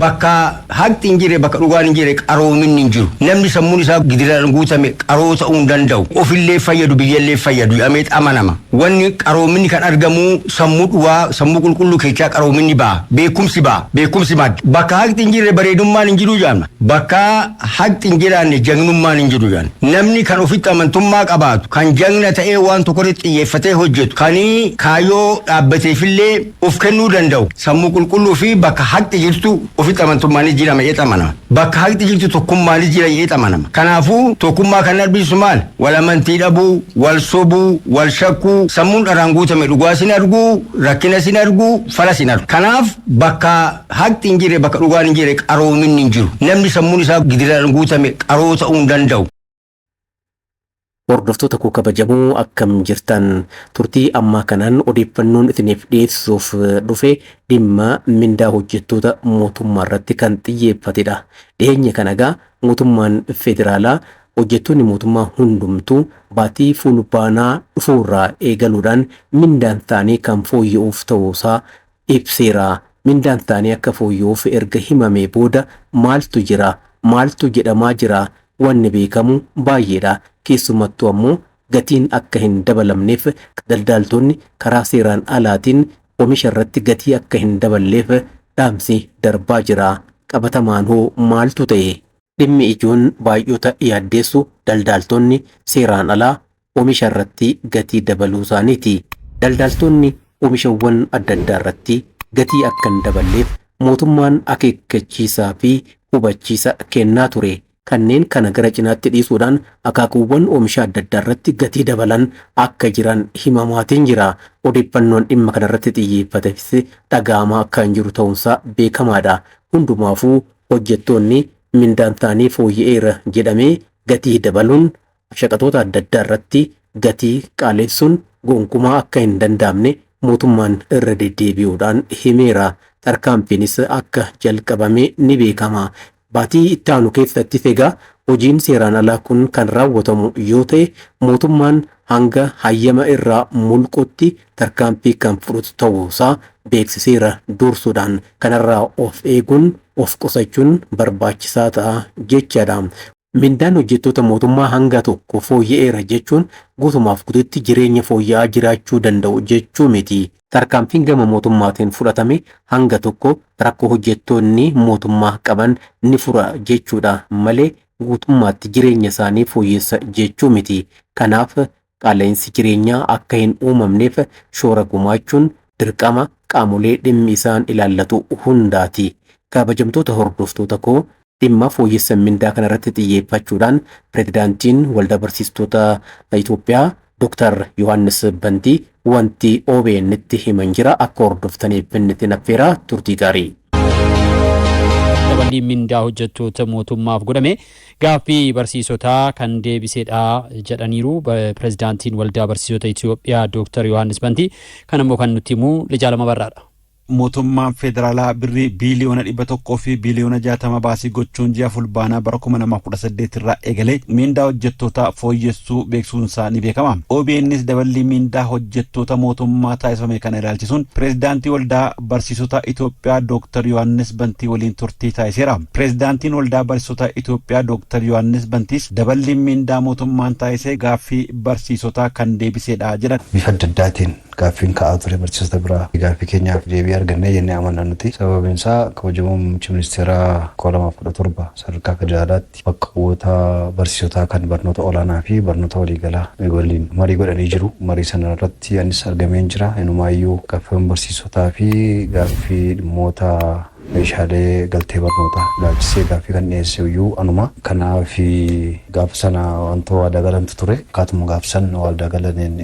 Bakka haqni hin jirre, bakka dhugaan hin jirre, qaroominni hin jiru. Namni sammuun isaa gidiraan guutame qaroo ta'uu hin danda'u. Ofillee fayyadu, biyyallee fayyadu jedhamee amanama. Wanni qaroominni kan argamu sammuu dhugaa, sammuu qulqulluu keessaa qaroominni ba'a. Beekumsi ba'a. Beekumsi madda. Bakka haqni hin jirre bareedummaan hin jiru jedhama. Bakka haqni hin jiraanne jagnummaan hin jiru jedhama. Namni kan ofitti amantummaa qabaatu, kan jagna ta'ee waan tokko irratti xiyyeeffatee hojjetu, kan kaayyoo dhaabbateefillee of kennuu danda'u, sammuu qulqulluu fi bakka haqni jirtu ofitti amantummaanis jira jedhee amanama. Bakka haqni jirtu tokkummaanis jira jedhee amanama. Kanaafuu tokkummaa kan arbisu maal? Wal amantii dhabuu, wal sobuu, wal shakkuu, sammuun dharaan guutame dhugaa sin arguu, rakkina sin arguu, fala sin argu. Kanaaf bakka haqni hin jirre, bakka dhugaan hin jirre, qaroominni hin jiru. Namni sammuun isaa gidiraan guutame qaroo ta'uu hin danda'u. Hordoftoota koo kabajamoo, akkam jirtan? Turtii ammaa kanaan odeeffannoon isiniif dhiyeessuuf dhufe dhimma mindaa hojjettoota mootummaa irratti kan xiyyeeffatedha. Dhiyeenya kana egaa mootummaan federaalaa hojjettoonni mootummaa hundumtuu baatii Fulbaanaa dhufuurraa eegaluudhaan mindaan isaanii kan fooyya'uuf ta'uusaa ibseera. Mindaan isaanii akka fooyya'uuf erga himamee booda maaltu jira? Maaltu jedhamaa jira? Wanni beekamu baay'eedha. Keessumattuu ammoo gatiin akka hin dabalamneef, daldaaltonni karaa seeraan alaatiin oomisha irratti gatii akka hin daballeef dhaamsi darbaa jira. Qabatamaan hoo maaltu ta'e? Dhimmi ijoon baay'oota yaaddeessu daldaaltonni seeraan alaa oomisha irratti gatii dabaluu isaaniiti. Daldaaltonni oomishawwan adda addaa irratti gatii akka hin daballeef mootummaan akeekkachiisaa fi hubachiisa kennaa ture. Kanneen kana gara cinaatti dhiisuudhaan akaakuuwwan oomisha adda addaa irratti gatii dabalan akka jiran himamaatiin jira. Odeeffannoon dhimma kanarratti xiyyeeffates dhaga'amaa akka hin jiru ta'uunsaa beekamaadha. Hundumaafuu hojjettoonni mindaan isaanii fooyya'eera jedhamee gatii dabaluun, shaqaxoota adda addaa irratti gatii qaalessuun gonkumaa akka hin danda'amne mootummaan irra deddeebi'uudhaan himeera. Tarkaanfiinis akka jalqabame ni beekama. Baatii itti aanu keessattis egaa hojiin seeraan alaa kun kan raawwatamu yoo ta'e, mootummaan hanga hayyama irraa mulqutti tarkaanfii kan fudhatu ta'uusaa beeksiseera dursuudhaan. Kanarraa of eeguun, of qusachuun barbaachisaa ta'a jechaadha. Mindaan hojjettoota mootummaa hanga tokko fooyya'eera jechuun guutumaaf guututti jireenya fooyya'aa jiraachuu danda'u jechuu miti. Tarkaanfiin gama mootummaatiin fudhatame hanga tokko rakkoo hojjettoonni mootummaa qaban ni fura jechuudha malee guutummaatti jireenya isaanii fooyyessa jechuu miti. Kanaaf qaala'insi jireenyaa akka hin uumamneef shoora gumaachuun dirqama qaamolee dhimmi isaan ilaallatu hundaati. Kabajamtoota hordoftoota koo, dhimma fooyyessa mindaa kanarratti xiyyeeffachuudhaan pirezidaantiin Waldaa Barsiistota Itoophiyaa Dr. Yohaannis Bantii wanti OBN'tti himan jira, akka hordoftaniif inni affeeraa. Turtii gaarii. Daballiin mindaa hojjettoota mootummaaf godhame gaaffii barsiisotaa kan deebisedha jedhaniiru pirezidaantiin Waldaa Barsiisota Itoophiyaa Dr. Yohaannis Bantii. Kan ammoo kan nutti himu Lijaalama Barraadha. Mootummaan federaalaa birrii 160 biliyoona 60 baasii gochuun ji'a Fulbaanaa bara 2018 irraa eegalee miindaa hojjettoota fooyyessuu beeksisuunsaa ni beekama. OBNs daballii miindaa hojjettoota mootummaa taasifame kana ilaalchisuun pireezidaantii Waldaa Barsiisota Itoophiyaa Dr. Yohaannis Bantii waliin turtii taasiseera. Pireezidaantiin Waldaa Barsiisota Itoophiyaa Dr. Yohaannis Bantiis daballiin miindaa mootummaan taasise gaaffii barsiisotaa kan deebisedha jedhan. Bifa adda addaatiin gaaffiin ka'aa ture barsiisota biraa, gaaffii keenyaaf deebii argannee jennee amanna nuti. Sababiin isaa, kabajamoo muummichi ministeeraa 2017 sadarkaa federaalaatti bakka bu'oota barsiisotaa kan barnoota olaanaa fi barnoota waliigalaa waliin marii godhanii jiru. Marii sana irratti anis argameen jira. Inumaayyuu gaaffiiwwan barsiisotaa fi gaaffii dhimmoota meeshaalee galtee barnootaa ilaalchisee gaaffii kan dhiyeesse iyyuu anuma. Kanaaf gaafa sana wanta waadaa galantu ture. Akkaatuma gaafa sana waadaa galaniin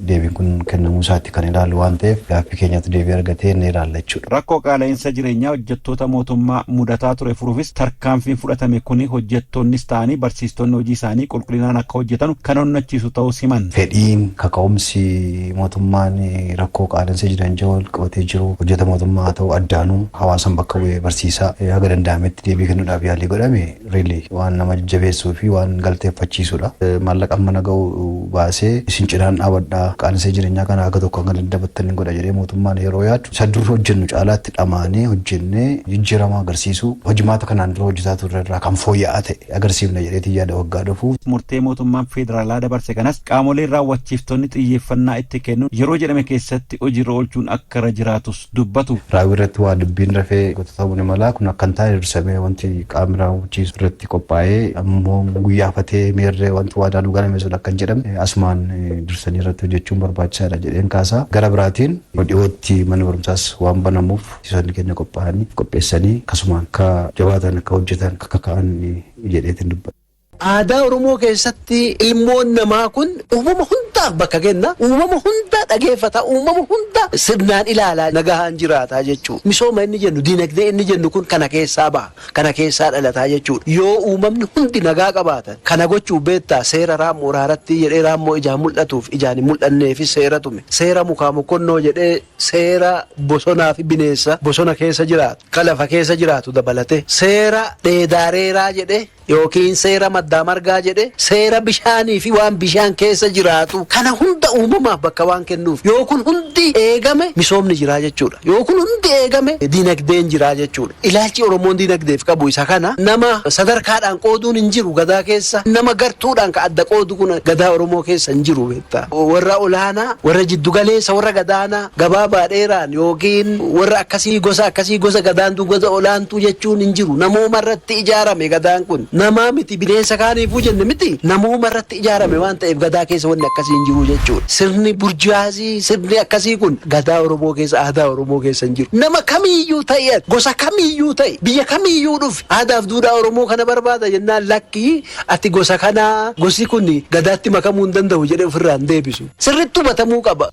deebiin kun kennamuu isaatti kan ilaallu waan ta'eef, gaaffii keenyatti deebii argatee ni ilaalla jechuudha. Rakkoo qaala'insa jireenyaa hojjettoota mootummaa mudataa ture furuufis tarkaanfiin fudhatame kuni hojjettoonnis ta'anii barsiistonni hojii isaanii qulqullinaan akka hojjetan kan onnachiisu ta'uu himan. Fedhiin kaka'umsi mootummaan rakkoo qaala'insa jireenyaa wal qabatee jiru hojjeta mootummaa haa ta'u addaanuu hawaasa san bakka bu'ee barsiisaa haga danda'ametti deebii kennuudhaaf yaalii godhame really waan nama jajjabeessuu fi waan galateeffachiisudha. Maallaqa amma ga'u baasee isin cinaan dhaabadhaa, qaala'insa jireenyaa kana haga tokko hanga dandamattan godha jedhee mootummaan yeroo yaadu, isa dur hojjennu caalaatti dhamaanee hojjennee jijjiirama agarsiisuu, hojimaata kanaan dura hojjetaa turre irraa kan fooyya'aa ta'e agarsiifna jedheetii yaada waggaa dhufu. Murtee mootummaan federaalaa dabarse kanas qaamoleen raawwachiiftonni xiyyeeffannaa itti kennuun yeroo jedhame keessatti hojiirra oolchuun akka irra jiraatus dubbatu. Raawwii irratti waa dubbiin rafee ta'uu ni mala. Kun akka hin taane dursamee wanti qaamni raawwachiisu irratti qophaa'ee, ammoo guyyaafatee meerree wanti waadaan galame sun akka hin jedhamne asumaan dursanii irratti hojjechuun barbaachisaadha jedheen kaasa. Gara biraatiin dhiyootti mana barumsaas waan banamuuf barsiisonni keenya qophaa'anii qopheessanii akkasumaan akka jabaatan, akka hojjetan, akka kaka'an jedheetiin dubbata. Aadaa Oromoo keessatti ilmoon namaa kun uumama hundaaf bakka kenna. Uumama hunda dhageeffata. Uumama hunda sirnaan ilaalaa nagahaan jiraata jechuudha. Misooma inni jennu, diinagdee inni jennu kun kana keessaa baha. Kana keessaa dhalataa jechuudha. Yoo uumamni hundi nagaa qabaatan, kana gochuu beektaa, seera raammoo raaratti jedhee raammoo ijaan mul'atuuf ijaan hin mul'anneefis seera tume. Seera mukaa mokkonnoo jedhee seera bosonaa fi bineensa bosona keessa jiraatu, ka lafa keessa jiraatu dabalate. Seera dheedaareeraa jedhee yookiin seera maddaa margaa jedhe, seera bishaanii fi waan bishaan keessa jiraatu kana hunda uumamaaf bakka waan kennuuf, yoo kun hundi eegame misoomni jiraa jechuudha. Yoo kun hundi eegame diinagdeen jiraa jechuudha. Ilaalchi Oromoon diinagdeef qabu isa kana. Nama sadarkaadhaan qooduun hin jiru gadaa keessa. Nama gartuudhaan ka adda qoodu kun gadaa Oromoo keessa hin jiru beektaa. Warra olaanaa, warra jiddugaleessa, warra gadaanaa, gabaabaa, dheeraan yookiin warra akkasii, gosa akkasii, gosa gadaantuu, gosa olaantuu jechuun hin jiru. Namooma irratti ijaarame gadaan kun. Namaa miti, bineensa kaaniifuu jenne miti, namooma irratti ijaarame waan ta'eef gadaa keessa wanni akkasii hin jiru jechuudha. Sirni burjaazii, sirni akkasii kun gadaa Oromoo keessa, aadaa Oromoo keessa hin jiru. Nama kamiiyyuu ta'e, gosa kamiiyyuu ta'e, biyya kamiiyyuu dhufe, aadaaf duudhaa Oromoo kana barbaada jennaan, lakkii, ati gosa kanaa, gosi kun gadaatti makamuu hin danda'u jedhee ofirraa hin deebisu. Sirriitti hubatamuu qaba.